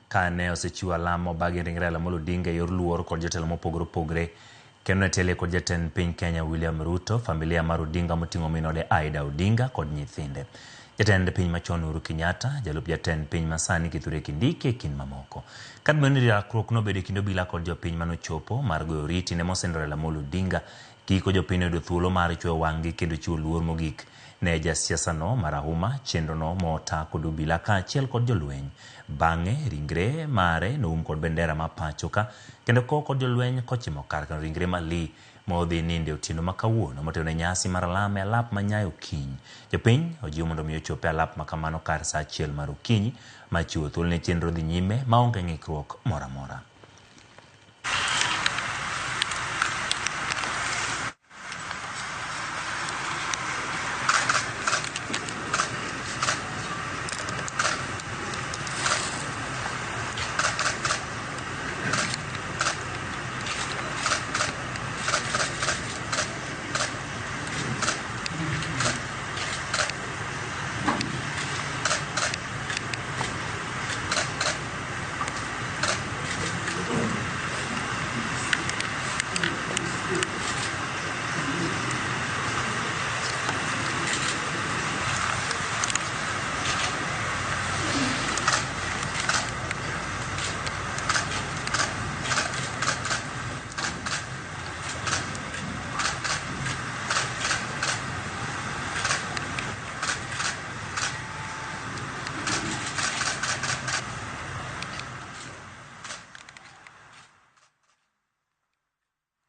Ka ne osechiwo alam mobagi ringre Raila Amolo Odinga e yor luor kod jotelo mopogore opogore kendo ne telie kod jatend piny Kenya William Ruto, familia mar Odinga moting'o min ode Aida Odinga kod nyithinde. Jatend piny machon Uhuru Kenyatta, jalup jatend piny masani Kithure Kindiki e kind mamoko. Kata obedo ni rakruok nobedo e kind obila kod jopiny manochopo mar goyo oriti ne mosendo Raila Amolo Odinga, giko jopiny noyudo thuolo mar chwoyo wang'gi kendo chiwo luor mogik ne jasiasa no marahuma, chenro no mota kod obila kaachiel kod jolweny. Bang'e ringre mare noum kod bendera ma pacho ka kendo kow kod jolweny kochimo kar kano ringre Mali modhi ninde otieno ma kawuono motelo ne nyasi mar alam e alap ma Nyayo kiny. Jopiny ojiw mondo mi ochop e alap ma kamano kar saa achiel mar okinyi ma chiwo thuolo ne chenro dhi nyime maonge ng'ikruok moro amora.